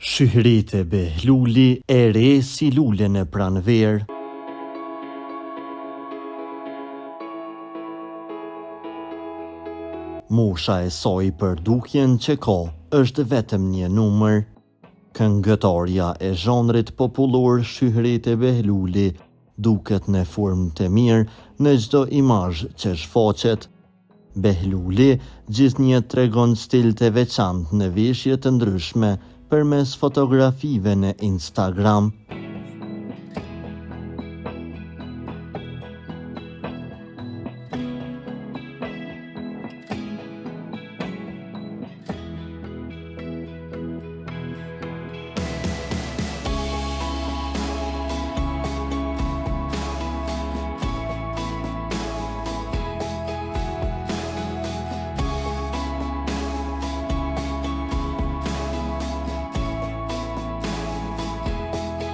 Shyhrete Behluli e re si lule në pranverë. Mosha e saj për dukjen që ka është vetëm një numër. Këngëtarja e zhanrit popullor Shyhrete Behluli duket në formë të mirë në çdo imazh që shfaqet. Behluli gjithnjë tregon stil të veçantë në veshje të ndryshme përmes fotografive në Instagram.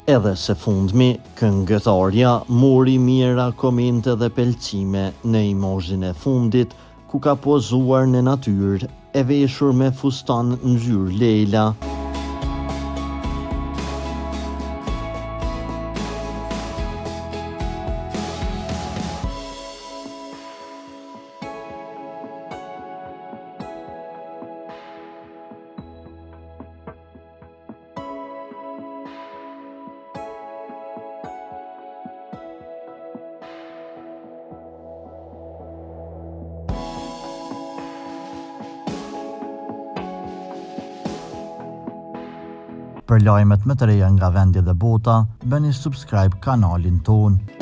Edhe së fundmi, këngëtarja mori mijëra komente dhe pëlqime në imazhin e fundit ku ka pozuar në natyrë e veshur me fustan ngjyrë lejla. Për lajmet më të reja nga vendi dhe bota, bëni subscribe kanalin tonë.